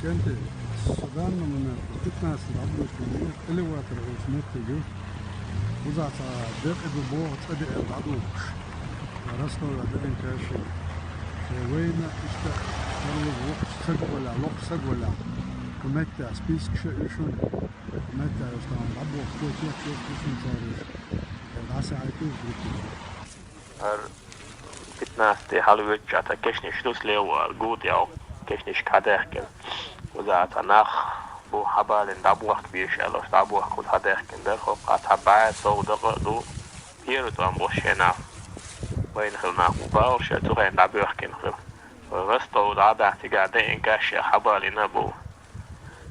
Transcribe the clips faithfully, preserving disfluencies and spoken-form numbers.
КӀентий, со данный момент пятнадцать дӀаболабелла элеватор оцу меттиге. Кхузахь цхьа декъий ду боху цӀа деана дӀадухкуш. Ростове ДНК шен. Э, вайна иштта хӀара воккхачу стаг валахь, локху стаг валахь. Кху меттехь спискаш а ю шуна. Кху меттехь оцу тахана дӀабохку, кхочуш ю шуна цара уьш. Э, дӀасахьайтуш группа. ХӀара пятнадцатый хьалавоьдучохь цхьа кешнаш ду слева, гуд ял, кешнашка хьадаьхкина. Кхузахь цхьа нах бу хьабалийна дӀабохка безаш аьлла, дӀабохка кхуза хьадаьхкина дара, хӀокху цхьа бӀе сов дакъа а ду, первый тӀом бу шен нах. Вайна хилла нах бу бахара, ша цу хенахь дӀабоьхкина хилла. Ростов дӀа а дахьа цигахь ДНК шен хьабалийна а бу.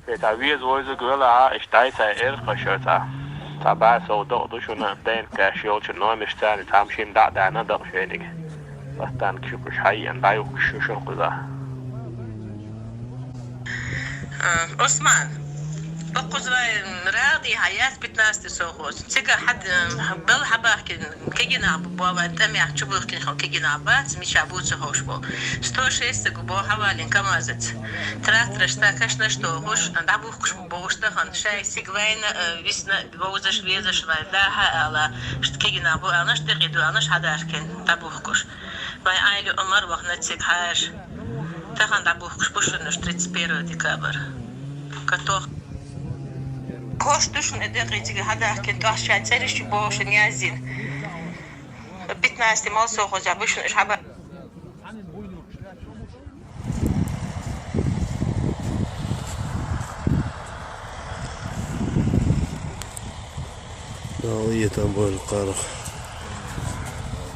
Вай цхьа веза вовзарг велахь, иштта дӀасай эркъа шо цхьа. Цхьа бӀе сов дакъа ду шуна, ДНК шен йолчу номерш царна цхьа машина дӀа а даьхна дакъа шайниг. Пастанка шуьгуш хьайеана дӀаюхкуш ю шуна кхузахь. А, Осман, кхуза вай рагӀ дийхьа яц пятнадцатый совхоз. Цига хьад-, белла хьабахкина, кегийнах бу, бу вайн тӀамехь чубухкина хьо кегийнах бац, мича бу ца ховш бу. Сто шесть гу бу хьавалин КамАЗаца. Трактораш та кашнаш тохуш, дӀабухкуш бу бохуш тахана. Шай сиг вайна, э, висна, вовзаш, везаш вай дахьа ала, шт кегийнах бу алнаш, декъий ду алнаш хьадаьхкина, дӀабухкуш. Вайн Ӏайли Ӏумар вахана цига хьаша. Тахана дӀабухкуш бу шуна уьш тридцать первый декабрь. Катох. Кош ду шуна и декъий цига хьадаьхкина, тӀаккха шайн цӀераш чу боху шуна яздина. Пятнадцатый молсовхозехь бу шуна уьш хьаба. Дала и там божу карах.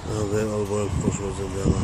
Дала бен албан пошел за дела.